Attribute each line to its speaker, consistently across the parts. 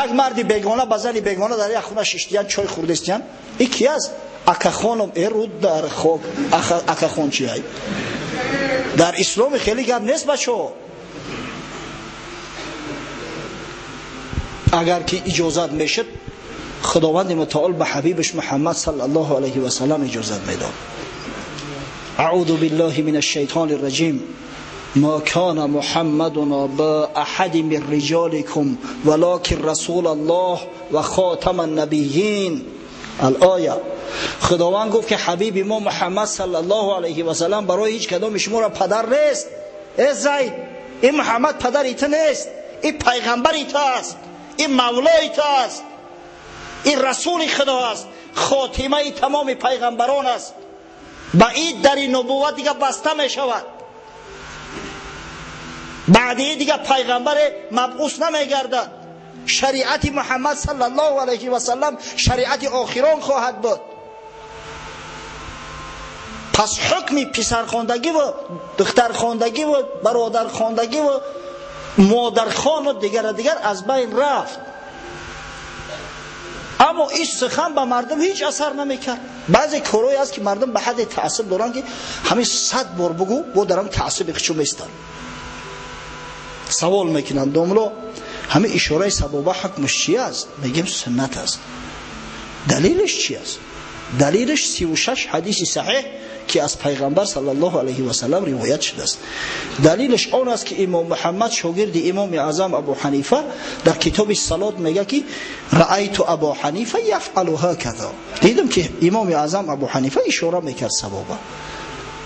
Speaker 1: Як марди бегона ба зани бегона дар як хона шиштиян, чой хӯрдестиян. И ки аст? Акахоном эруд дар хок. Акахон чи ай? Дар исломи хеле гап нест, бачаҳо. Агар ки иҷозат мешуд, Худованди мутаол ба ҳабибаш Муҳаммад саллаллоҳу алайҳи васаллам иҷозат медод. Аъузу биллаҳи минаш шайтони раҷим. ما كان محمد أبا أحد من رجالكم ولكن رسول الله و خاتم النبیین. الآیه. خداوند گفت که حبیب ما محمد صلی الله علیه و سلم برای هیچ کدام شما را پدر نیست. ای زید، این محمد پدر تو نیست، این پیغمبر تو است، این مولای تو است، این رسول خدا است، خاتمه تمام پیغمبران است. با این در نبوت دیگه بسته می شود. بعدی دیگه پیغمبر مبعوث نمیگردد. شریعت محمد صلی الله علیه و سلم شریعت آخران خواهد بود. پس حکم پسرخواندگی و دخترخواندگی و برادرخواندگی و مادرخوان و دیگر دیگر از بین رفت. اما این سخن به مردم هیچ اثر نمیکرد. بعضی کارهایی هست که مردم به حد تعصب دارن که همین 100 بار بگو با درم تعصب خودشون میستن. سوال میکنن داملا همه اشاره سبابه حکمش چی است؟ میگیم سنت است. دلیلش چی است؟ دلیلش 36 حدیث صحیح که از پیغمبر صلی الله علیه و سلم روایت شده است. دلیلش آن است که امام محمد شاگرد امام اعظم ابو حنیفه در کتاب صلات میگه که رأیت ابو حنیفه یفعل هکذا. دیدم که امام اعظم ابو حنیفه اشاره میکرد سبابه.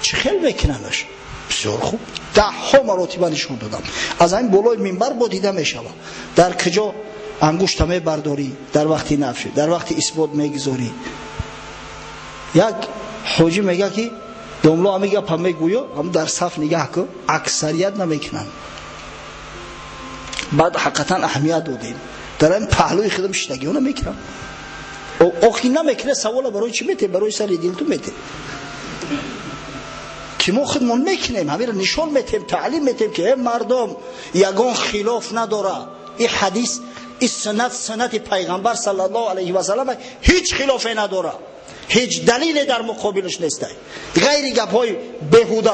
Speaker 1: چه خیلی میکننش؟ بسیار خوب. ده ها مراتب نشون دادم. از این بالای منبر با دیده میشود. در کجا انگشت میبرداری، در وقتی نفی، در وقتی اثبات میگذاری. یک حاجی میگه که داملا میگه پا میگویا هم در صف نگاه کن، اکثریت نمیکنن. بعد حقیقتا اهمیت دادیم. در این پهلوی خودم شدگی اونو میکنم. آخی نمیکنه سوال برای چی میته؟ برای سر دل تو میته. که ما خودمون میکنیم، همین رو نشون میتیم، تعلیم میتیم که مردم یگان خلاف نداره. این حدیث، این سنت، سنت پیغمبر صلی الله علیه و سلم هیچ خلافی نداره، هیچ دلیل در مقابلش نیست، غیر گپ‌های بیهوده،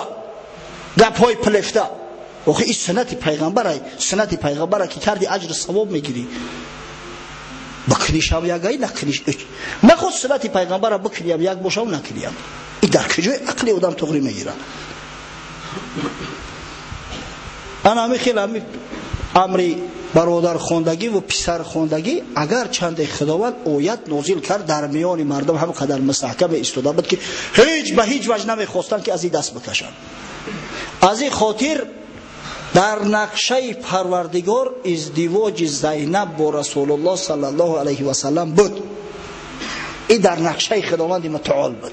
Speaker 1: گپ‌های پلفته. آخه این سنت پیغمبره، سنت پیغمبره که کردی اجر ثواب میگیری. بکنیش هم یگایی نکنیش، نخود سنت پیغمبره بکنیم یک باشه و نکنیم. این در کجای عقل آدم تغری میگیره؟ انا همی خیلی همی امری برادرخواندگی و پسرخواندگی اگر چند خداوند آیت نازل کرد در میان مردم هم قدر مستحکم ایستاده بود که هیچ به هیچ وجه نمیخواستند که از این دست بکشند. از این خاطر در نقشه پروردگار ازدواج زینب با رسول الله صلی الله علیه و سلم بود. این در نقشه خداوند متعال بود.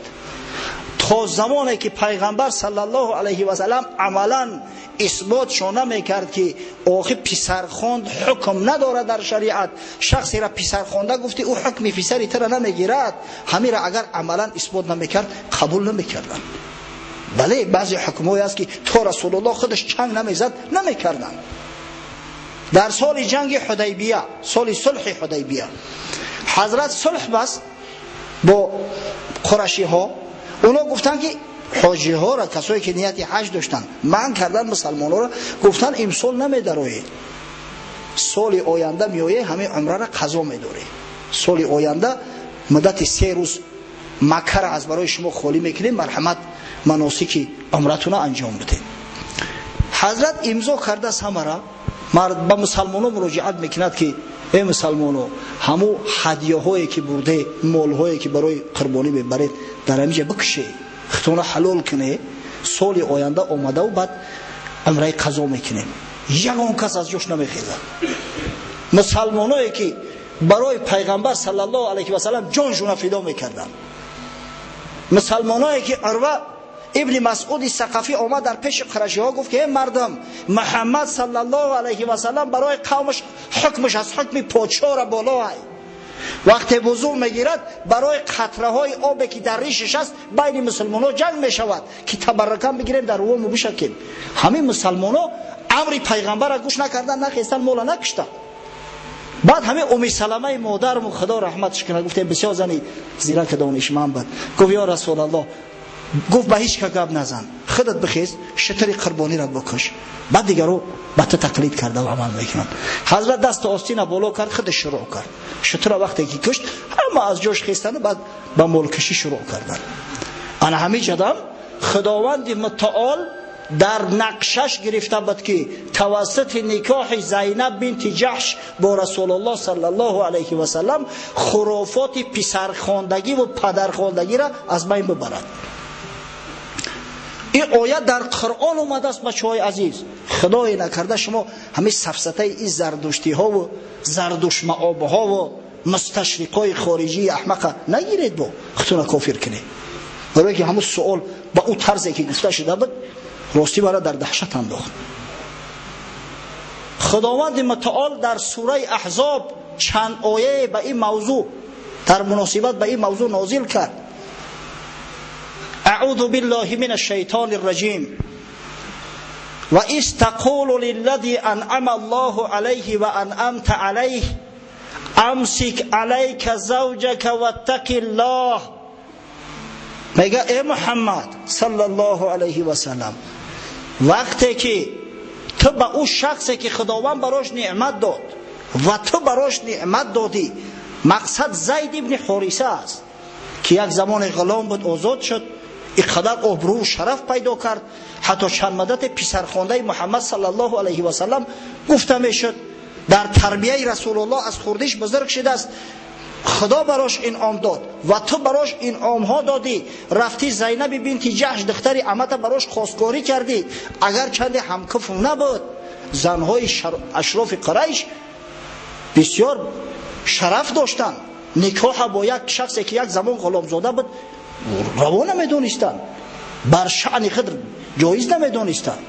Speaker 1: تا زمانی که پیغمبر صلی الله علیه و سلم عملا اثبات شونه میکرد که آخه پسرخواند حکم نداره در شریعت، شخصی را پسرخوانده گفتی او حکم پسری تر نمیگیرد، همین را اگر عملا اثبات نمیکرد قبول نمیکردن. بله بعضی حکمایی هست که تا رسول الله خودش چنگ نمیزد نمیکردن. در سال جنگ حدیبیه، سال صلح حدیبیه، حضرت صلح بست با قرشی ها. اونا گفتن که حاجی ها را، کسایی که نیت حج داشتن، منع کردن مسلمان ها را، گفتن امسال نمیدروید، سال آینده میایه همه عمره را قضا میداره. سال آینده مدت 3 روز مکه را از برای شما خالی میکنیم، مرحمت مناسک عمرتون را انجام بدید. حضرت امضا کرده است همه را، به مسلمان ها مراجعت میکند که ای مسلمان ها، همو هدیه هایی که برده، مال هایی که برای قربانی میبرید در همینجا بکشه، خودتون حلال کنه، سال آینده آمده و بعد عمره قضا میکنیم. یگان کس از جوش نمیخیزد. مسلمانایی که برای پیغمبر صلی الله علیه و سلم جانشون فدا میکردن، مسلمانایی که عروه ابن مسعود ثقفی آمد در پیش قرشی ها گفت که ای مردم، محمد صلی الله علیه و سلم برای قومش حکمش از حکم پادشاه را بالا ای. وقتی وضو میگیرد برای قطره های آبی که در ریشش است بین مسلمان ها جنگ میشود که تبرکان بگیریم در روم بشکیم. همین مسلمان ها امر پیغمبر را گوش نکردن، نخواستن، مولا نکشتن. Баъд ҳамин Уми Саламаи модарму Худо раҳматш кунад, гуфтем бисёр зани зираки донишманд буд. Гуфт ё Расулаллоҳ, гуфт ба ҳеҷ ка гап назан, худат бихез, шутури қурбониро бикуш, баъд дигаро ба ту тақлид карда ва амал мекунанд. Ҳазрат даст остина боло кард, худаш шурӯъ кард. Шутура вақте ки кушт, ҳама аз ҷош хестанд, баъд ба молкашӣ шурӯъ карданд. Ана ҳамин ҷадам Худованди мутаол дар нақшаш гирифта буд ки тавассути никоҳи Зайнаб бинти Ҷаҳш бо Расулуллоҳ саллаллоҳу алайҳи васаллам хурофоти писархондагӣ ва падархондагиро аз байн бибарад. Ин оят дар Қуръон омадааст, бачаҳои азиз. Худое накарда шумо ҳамин сафсатаи ин зардуштиҳову зардушмаобҳову мусташриқҳои хориҷии аҳмақа нагиред, бо худтона кофир кунед. Барое ки ҳамун суол ба ӯ тарзе ки гуфта шуда буд, ростӣ мара дар даҳшат андохт. Худованди мутаол дар сураи Аҳзоб чанд ояе ба ин мавзӯъ дар муносибат ба ин мавзӯъ нозил кард. أعوذ بالله من الشيطان الرجيم وإذ تقول للذي أنعم الله عليه وأنعمت عليه أمسك عليك زوجك واتق الله. میگه ای محمد صلی الله علیه و سلم، وقتی که تو به او شخصی که خداوند براش نعمت داد و تو براش نعمت دادی، مقصد زید ابن حارثه است که یک زمان غلام بود، آزاد شد، اینقدر آبرو و شرف پیدا کرد، حتی چند مدت پسرخوانده محمد صلی الله علیه و سلم گفته میشد، در تربیه رسول الله از خوردیش بزرگ شده است. خدا براش انعام داد و تو براش انعام ها دادی، رفتی زینب بنت جحش دختر عمت براش خواستگاری کردی، اگر چند همکف نبود. زنهای اشراف قریش بسیار شرف داشتند، نکاح با یک شخصی که یک زمان غلامزاده بود روا نمیدونستند، بر شأن خود جایز نمیدونستند.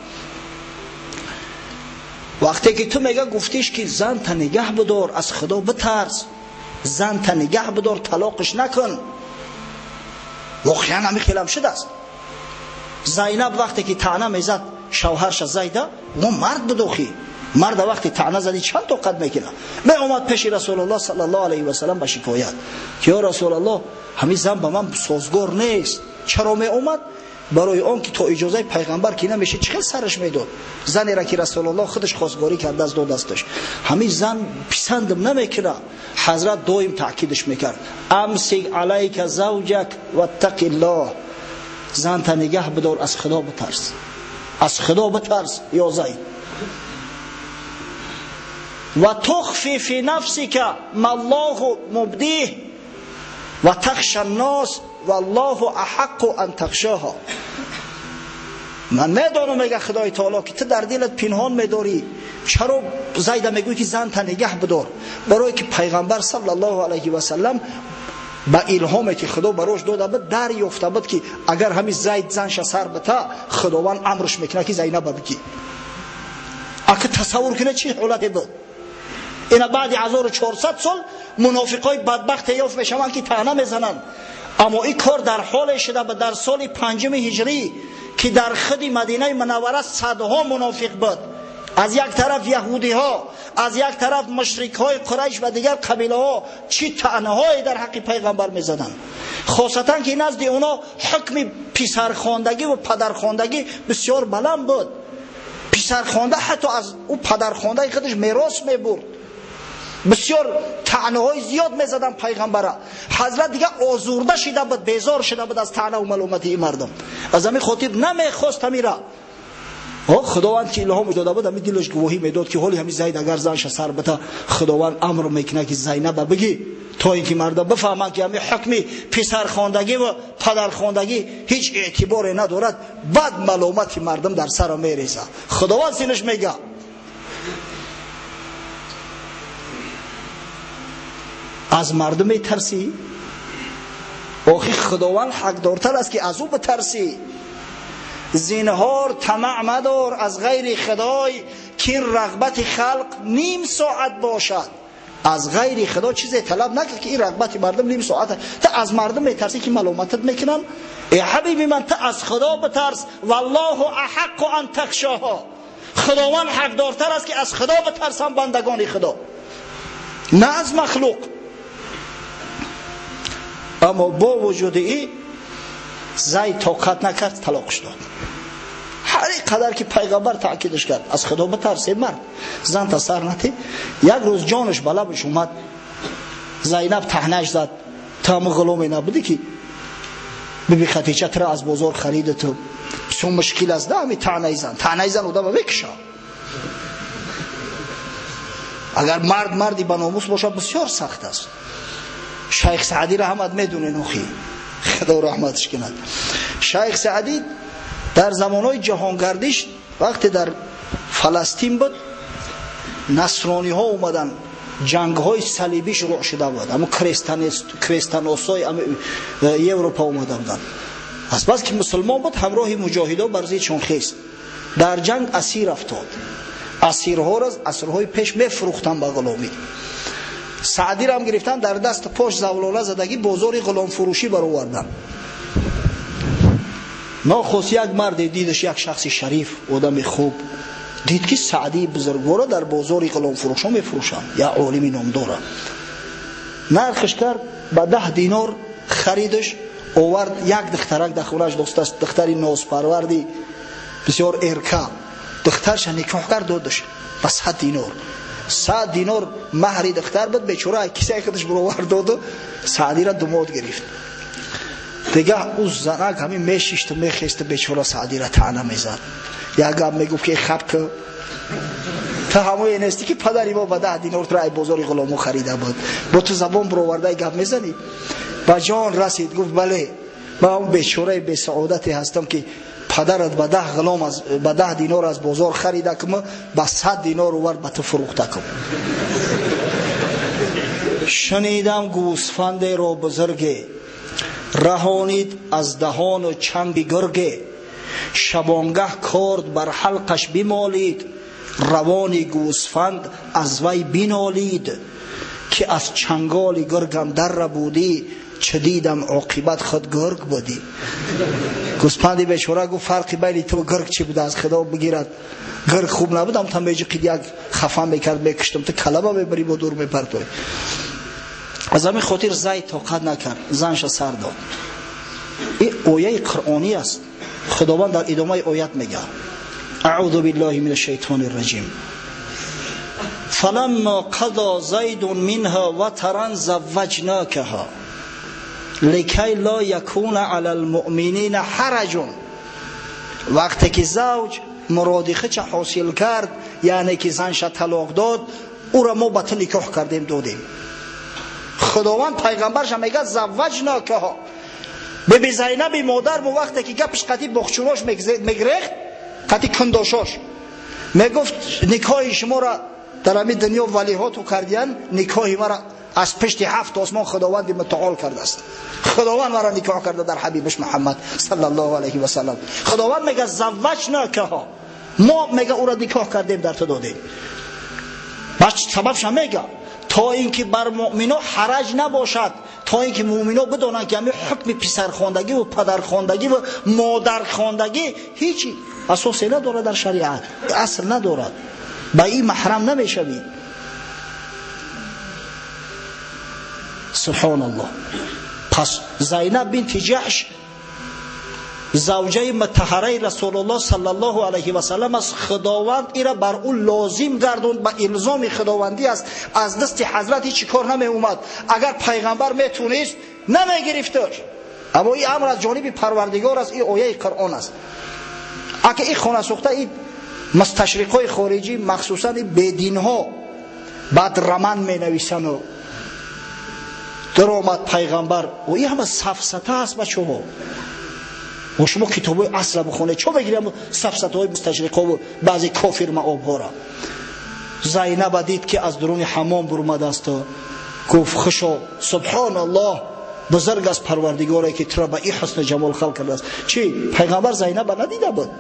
Speaker 1: وقتی که تو میگه گفتیش که زن تا نگه بدار، از خدا بترس، زن تا نگه بدار، طلاقش نکن، واقعا همین خیلی شده است. زینب وقتی که طعنه میزد شوهرش زیده، ما مرد بدوخی، مرد وقتی طعنه زدی چند تا قد میکنه. می اومد پیش رسول الله صلی الله علیه و سلم به شکایت که یا رسول الله، همین زن به من سازگار نیست. چرا می اومد؟ برای آن که تا اجازه پیغمبر که نمیشه چه سرش میداد. زنی را که رسول الله خودش خواستگاری کرده از دو دستش، همین زن پسندم نمیکنه. حضرت دائم تاکیدش میکرد امسک علیک زوجک واتق الله، زن تا نگه بدار، از خدا بترس، از خدا بترس یا زید. و تخفی فی نفسک ما الله مبدیه و تخشى الناس والله احق ان تخشاها. من میدانم، میگه خدای تعالی، که تو در دلت پنهان میداری. چرا زید میگوی که زن تا نگه بدار؟ برای که پیغمبر صلی الله علیه و سلم با الهامی که خدا براش داده بود دریافته بود که اگر همین زید زنش سر بته، خداوند امرش میکنه که زینب بگی. اگه تصور کنه چه حالتی بود. اینا بعد 1400 سال منافقای بدبخت یافت میشوند که طعنه میزنند. اما این کار در حال شده به در سال 5 هجری که در خود مدینه منوره صدها منافق بود، از یک طرف یهودی ها، از یک طرف مشرک های قریش و دیگر قبیله ها، چی طعنه های در حق پیغمبر میزدند. خاصتا که نزد اونا حکم پسرخواندگی و پدرخواندگی بسیار بلند بود. پسرخوانده حتی از او پدرخوانده خودش میراث میبرد. بسیار طعنه های زیاد میزدن پیغمبره. حضرت دیگه آزرده شده بود، بیزار شده بود از طعنه و ملامت این مردم. از همین خاطر نمیخواست همیره. خداوند که الهام داده بود همین دلش گواهی میداد که حالی همین زید اگر زنش سر بته، خداوند امر میکنه که زینب بگی، تا اینکه مردم بفهمند که همین حکم پسرخواندگی و پدرخواندگی هیچ اعتباری ندارد. بعد ملامت مردم در سر میریزه. خداوند سینش میگه از مردم میترسی؟ آخی خداوند حقدارتر است که از او بترسی. زینهار طمع مدار از غیر خدای که این رغبت خلق نیم ساعت باشد. از غیر خدا چیزی طلب نکن که این رغبت مردم نیم ساعت. تو از مردم میترسی که ملامتت میکنن؟ ای حبیبی من، تو از خدا بترس. والله احق ان تخشاها. خداوند حقدارتر است که از خدا بترسن بندگان خدا. На аз махлуқ. Аммо бо вуҷуди ин Зайд тоқат накард, талоқш дод. Ҳар қадар ки пайғамбар таъкидаш кард, аз Худо битарс, эй мард, занта сар натӣ. Як рӯз ҷонаш ба лабаш омад, Зайнаб таҳнаш зад: ту ҳамун ғуломе набудӣ ки биби Хатича туро аз бозор харида, ту бисёр мушкил аст да ҳами таънаи зан. Таънаи зан одама мекуша. Агар мард марди ба номус бошад, бисёр сахт аст. Шайх Саъдиро ҳамат медонен, охи Худо раҳматш кунад. Шайх Саъдӣ дар замонҳои ҷаҳонгардиш вақте дар Фаластин буд, насрониҳо омаданд, ҷангҳои салибӣ шурӯъ шуда буд, ҳамун крестаносҳои Европа омада буданд. Аз бас ки мусулмон буд, ҳамроҳи муҷоҳидо бар зиддшон хест. Дар ҷанг асир афтод. Асирҳоро асрҳои пеш мефурӯхтанд ба ғуломӣ. Саъдиро ҳам гирифтан, дар даст пош завлона задагӣ бозори ғуломфурӯшӣ бароварданд. Нохост як марде дидаш, як шахси шариф, одами хуб, дид ки Саъдии бузургворо дар бозори ғуломфурӯшон мефурӯшанд, як олими номдора. Нархш кард ба 10 динор харидаш, овард. Як духтарак дар хонааш доштааст, духтари нозпарварди бисёр эрка. Духтарша никоҳ кард, додаш ба 100 динор. 100 динор маҳри духтар буд. Бечора кисаи худаш баровард доду Саъдиро думод гирифт. Дига ӯ занак ҳамин мешишту мехесту бечора Саъдиро таъна мезад. Як гап мегуфт ки хаб ку, ту ҳамое нестӣ ки падари мо ба 10 динор туро ай бозори ғуломо харида буд, бо ту забон бароварда гап мезанӣ. Ба ҷон расид, гуфт: бале, ман он бечораи бесаодате ҳастам ки падарат ба 10 ғулом аз ба 10 динор аз бозор харида кум, ба 100 динор овард ба ту фурӯхта кум. Шунидам гӯсфандеро бузурге раҳонид аз даҳону чанги гурге, шабонгаҳ корд бар ҳалқаш бимолид, равони гӯсфанд аз вай бинолид, ки аз чанголи гургам дарра будӣ, чӣ дидам оқибат худ гург будӣ. Гӯсфанди бечора гуфт: фарқи байни ту гург чӣ буда? Аз Худо бигирад, гург хуб набудам, та меҷиқид як хафа мекард, мекуштам, ту калаба мебарӣ, бо дур мепартоӣ. Аз ҳамин хотир Зайд тоқат накард, занша сар дод. Ин ояи қуръонӣ аст. Худованд дар идомаи оят мегӯяд: аъузу биллаҳи мин ашшайтони рраҷим, фаламма қадо зайдун минҳа ватаран завваҷнакаҳа ликай ло якуна ала лмуъминина ҳараҷун. Вақте ки завҷ муроди худша ҳосил кард, яъне ки занша талоқ дод, ӯро мо ба ту никоҳ кардем, додем. Худованд пайғамбарша мегӯяд: завваҷнакаҳа. Биби Зайнаби модар мо вақте ки гапш қати боғчунош мегрехт, қати кундошош мегуфт: никоҳи шуморо дар ҳамин дунё валиҳоту кардиян, никоҳи маро аз пишти 7 осмон Худованди мутаол кардааст. Худованд маро никоҳ карда дар ҳабибаш Муҳаммад саллаллоҳу алайҳи васаллам. Худованд мега завваҷнакаҳа, мо мега ӯро никоҳ кардем, дар ту додем. Баъд сабабша мега: то ин ки бар муъмино ҳараҷ набошад, то ин ки муъмино бидонанд ки ҳамин ҳукми писархондагиву падархондагиву модархондагӣ ҳеҷ асосе надорад дар шариат, асл надорад, ба ин маҳрам намешавӣ. Субҳоналлоҳ. Пас Зайнаб бинти Ҷаҳш завҷаи мутаҳараи Расулуллоҳ саллаллоҳу алайҳи васаллам аст. Худованд ира бар ӯ лозим гардонд, ба илзоми худовандӣ аст. Аз дасти ҳазрат ҳеҷ кор намеомад. Агар пайғамбар метонист, намегирифташ. Аммо ин амр аз ҷониби Парвардигор аст, ин ояи Қуръон аст. Ака ин хонасӯхта, ин мусташриқҳои хориҷӣ, махсусан ин бединҳо, баъд роман менависану даромад пайғамбар. Ин ҳама сафсата аст, бачаҳо. Ва шумо китобҳои асла бихонед, чо мегирем сафсатаҳои мусташриқову баъзе кофир маобҳоро. Зайнаба дид ки аз дуруни ҳаммом бурумадасту гуфт: хушо, субҳоналлоҳ, бузург аст Парвардигоре ки туро ба ин ҳусну ҷамол халқ кардааст. Чӣ пайғамбар Зайнаба надида буд?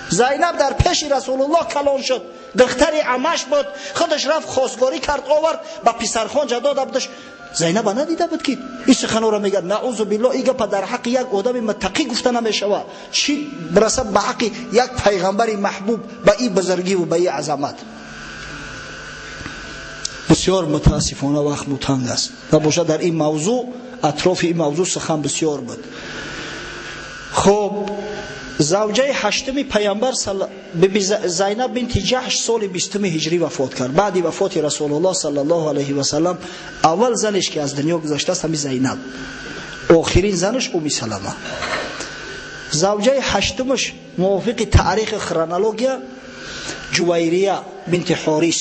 Speaker 1: Зайнаб дар пеши Расулуллоҳ калон шуд, духтари амаш буд, худаш рафт хостгорӣ кард, овард, ба писархонҷа дода будаш. Зайнаба надида буд ки ин суханҳоро мегӯяд. Наузу биллоҳ, ин гапа дар ҳаққи як одами муттақӣ гуфта намешавад, чӣ бирасад ба ҳаққи як пайғамбари маҳбуб, ба ин бузургиву ба ин азамат. Бисёр мутаассифона вақт мутанг аст. Набошад дар ин мавзӯъ, атрофи ин мавзӯъ сухан бисёр буд. Хуб, завҷаи ҳаштуми пайғамбар биби Зайнаб бинти Ҷаҳш соли 20 ҳиҷрӣ вафот кард. Баъди вафоти Расулуллоҳ саллаллоҳу алайҳи васаллам аввал занеш ки аз дунё гузаштааст ҳамин Зайнаб, охирин занаш Уми Салама. Завҷаи ҳаштумаш мувофиқи таърихи хронология Ҷувайрия бинти Ҳорис,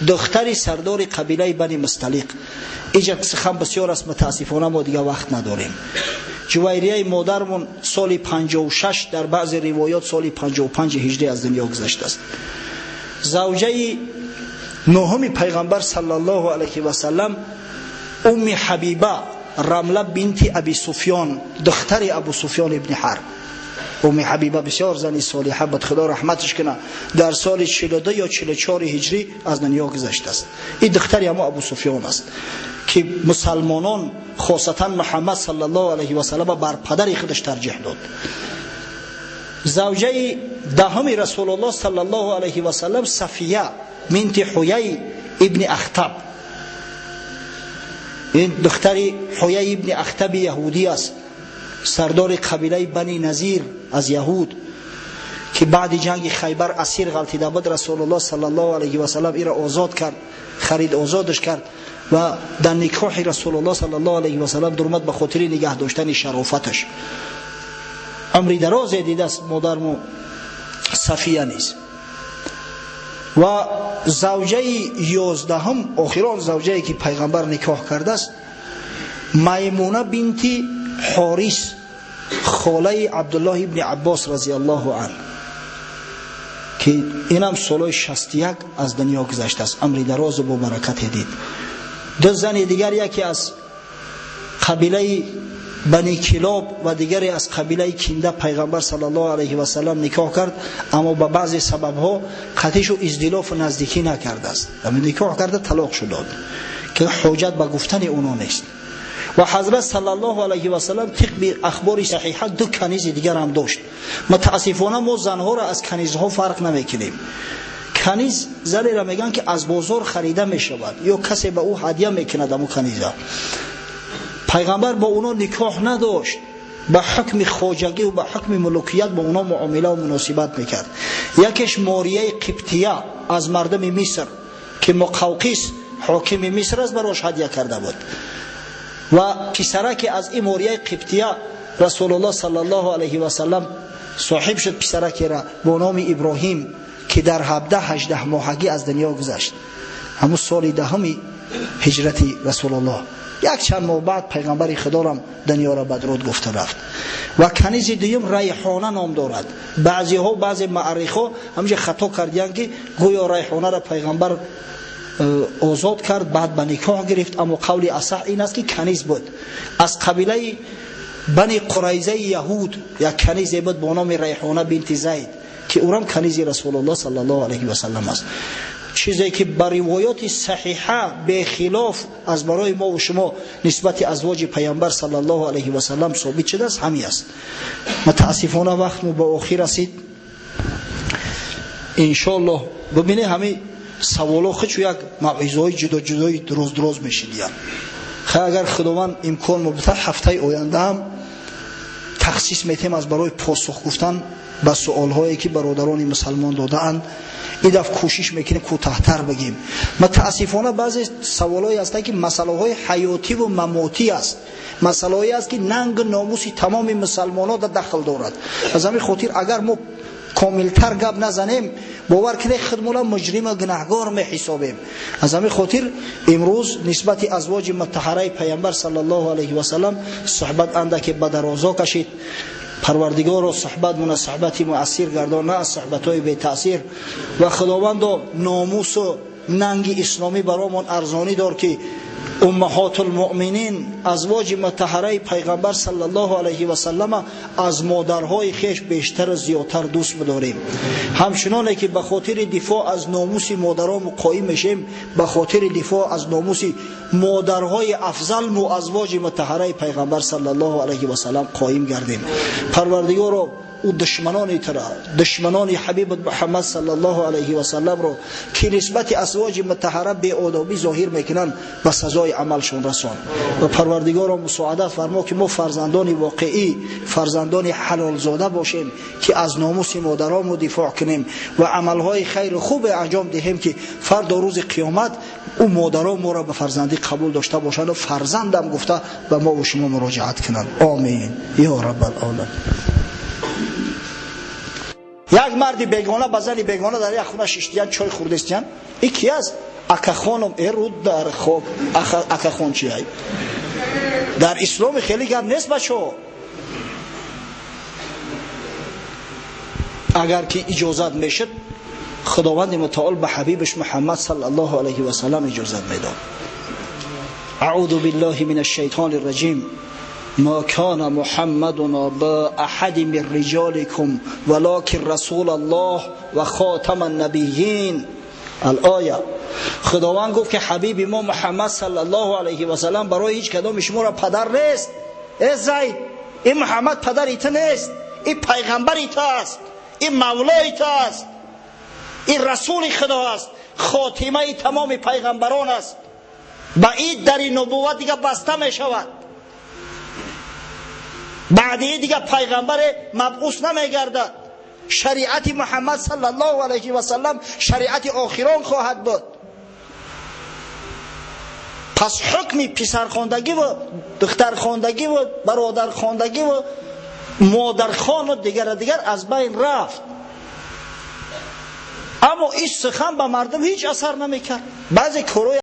Speaker 1: духтари сардори қабилаи Бани Мусталиқ. Иҷа сухан бисёр аст, мутаассифона мо дигар вақт надорем. Ҷувайрияи модармон соли 56, дар баъзе ривоят соли 55 ҳиҷрӣ аз дунё гузаштааст. Завҷаи нуҳуми пайғамбар саллаллоҳу алайҳи васаллам Умми Ҳабиба Рамла бинти Аби Суфён, духтари Абу Суфён ибни Ҳарб. Умми Ҳабиба бисёр зани солиҳа буд, Худо раҳматаш кунад. Дар соли 42 ё 44 ҳиҷрӣ аз дунё гузаштааст. Ин духтари ҳамо Абу Суфён аст ки мусалмонон хосатан Муҳаммад саллаллоҳу алайҳи васаллам бар падари худаш тарҷиҳ дод. Завҷаи даҳуми Расулуллоҳ саллаллоҳу алайҳи васаллам Сафия бинти Ҳуяй ибни Ахтаб. Ин духтари Ҳуяй ибни Ахтаби яҳудӣ аст, сардори қабилаи Бани Назир аз яҳуд, ки баъди ҷанги Хайбар асир ғалтида буд. Расулуллоҳ саллаллоҳу алайҳи васаллам иро озод кард, харид озодаш кард ва дар никоҳи Расулуллоҳ саллаллоҳу алайҳи васаллам дурмад ба хотири нигаҳ доштани шарофаташ. Умри дарозе дидааст модарму Сафия низ. Ва завҷаи 11-ум, охирон завҷае ки пайғамбар никоҳ кардааст, Маймуна бинти Ҳорис, холаи Абдуллоҳ ибни Аббос разияллоҳу анҳу, ки инам солҳои 61 аз дунё гузаштааст. Умри дарозу бо баракате дид. Ду зани дигар, яке аз қабилаи Бани Килоб ва дигаре аз қабилаи Кинда пайғамбар саллаллоҳу алайҳи васаллам никоҳ кард, аммо ба баъзе сабабҳо қатишу издилофу наздикӣ накардааст. Никоҳ карда талоқ шудод, ки ҳоҷат ба гуфтани оно нест. Ва ҳазрат саллаллоҳу алайҳи васаллам тибқи ахбори саҳиҳа ду канизи дигар ҳам дошт. Мутаассифона мо занҳоро аз канизҳо фарқ намекунем. Каниз занеро мегӯянд ки аз бозор харида мешавад ё касе ба ӯ ҳадя мекунад аму каниза. Пайғамбар бо оно никоҳ надошт, ба ҳукми хоҷагӣ ва ба ҳукми мулукият бо оно муомила ва муносибат мекард. Якеш Морияи Қибтия аз мардуми Миср, ки Муқавқис ҳокими Миср аст, барош ҳадя карда буд. Ва писараке аз ин Морияи Қибтия Расулуллоҳ саллаллоҳу алайҳи васаллам соҳиб шуд, писаракера бо номи Иброҳим, ки дар 17-18 моҳагӣ аз дунё гузашт. Ҳамун соли 10 ҳиҷрати Расулуллоҳ. Як чанд моҳ баъд пайғамбари Худорам дунёро бадруд гуфта рафт. Ва канизи дуюм Райҳона ном дорад. Баъзеҳо, баъзе муаррихҳо ҳаминҷа хато кардиянд, ки гӯё Райҳонаро пайғамбар озод кард, баъд ба никоҳ гирифт, аммо қавли асаҳ ин аст ки каниз буд. Аз қабилаи Бани Қурайзаи яҳуд як канизе буд бо номи Райҳона бинти Зайд, ки ӯрам канизи Расулуллоҳ саллаллоҳу алайҳи васаллам аст. Чизе ки ба ривоёти саҳиҳа бехилоф аз барои мо ва шумо нисбати азвоҷи пайғамбар саллаллоҳу алайҳи васаллам собит шудааст, ҳамин аст. Мутаассифона вақт мо ба охир расид. Иншоаллоҳ бибинед ҳамин саволо хучу як мавъизаҳои ҷудоҷудои дроз-дроз мешидиянд. Хай, агар Худованд имкон мо битад, ҳафтаи оянда ҳам тахсис метем аз барои посух гуфтан ба суолҳое ки бародарони мусалмон додаанд. Ин дафъ кӯшиш мекунем кӯтаҳтар бигем. Мутаассифона баъзе саволҳое ҳастанд ки масъалаҳои ҳаётиву мамотӣ аст, масъалаҳое аст ки нангу номуси тамоми мусалмонҳо дар дахл дорад. Аз ҳамин хотир агар мо комилтар гап назанем, бовар кунед худмона муҷриму гунаҳгор меҳисобем. Аз ҳамин хотир имрӯз нисбати азвоҷи мутаҳараи пайғамбар саллаллоҳу алайҳи васаллам суҳбат андаке ба дарозо кашид. Парвардигоро суҳбатмона суҳбати муассир гардон, на аз суҳбатҳои бетаъсир. Ва Худовандо номусу нанги исломӣ баромон арзонӣ дор, ки уммаҳотулмуъминин азвоҷи мутаҳараи пайғамбар саллаллоҳу алайҳи васаллама аз модарҳои хеш бештару зиёдтар дӯст бидорем. Ҳамчуноне ки ба хотири дифоъ аз номуси модарон қоим мешем, ба хотири дифоъ аз номуси модарҳои афзалму азвоҷи мутаҳараи пайғамбар саллаллоҳу алайҳи васаллам қоим гардем. Парвардигоро ӯ душманони туро, душманони ҳабибат Муҳаммад саллаллоҳу алайҳи васалламро, ки нисбати азвоҷи мутаҳҳара беодобӣ зоҳир мекунанд, ба сазои амалшон расон. Ва Парвардигоро, мусоадат фармо, ки мо фарзандони воқеӣ, фарзандони ҳалолзода бошем, ки аз номуси модаронмо дифоъ кунем ва амалҳои хайру хубе анҷом диҳем, ки фардо рӯзи қиёмат ӯ модарон моро ба фарзандӣ қабул дошта бошанд ва фарзандам гуфта ба мо ва шумо муроҷиат кунанд. Омин ё раббал оламин. Як марди бегона ба зани бегона дар як хона шиштиян, чой хӯрдестиян. И ки аст? Акахоном. Эруд дар хок, акахон чи ай? Дар исломи хеле гап нест, бачо. Агар ки иҷозат мешуд, Худованди мутаол ба ҳабибаш Муҳаммад саллаллоҳу алайҳи васаллам иҷозат медод. Аъузу биллаҳи мин ашшайтони рраҷим. ما كان محمد أبا أحد من رجالكم ولكن رسول الله و خاتم النبیین. الآیه. خداوند گفت که حبیب ما محمد صلی الله علیه و سلم برای هیچ کدام شما را پدر نیست. ای زید، این محمد پدر تو نیست، این پیغمبر تو است، این مولای تو است، این رسول خدا است، خاتمه تمام پیغمبران است. با این در نبوت دیگه بسته می شود. بعدی دیگه پیغمبر مبعوث نمیگردد. شریعت محمد صلی الله علیه و سلم شریعت آخران خواهد بود. پس حکم پسرخواندگی و دخترخواندگی و برادرخواندگی و مادرخوان و دیگر از بین رفت. اما این سخن به مردم هیچ اثر نمیکرد. بعضی کارهای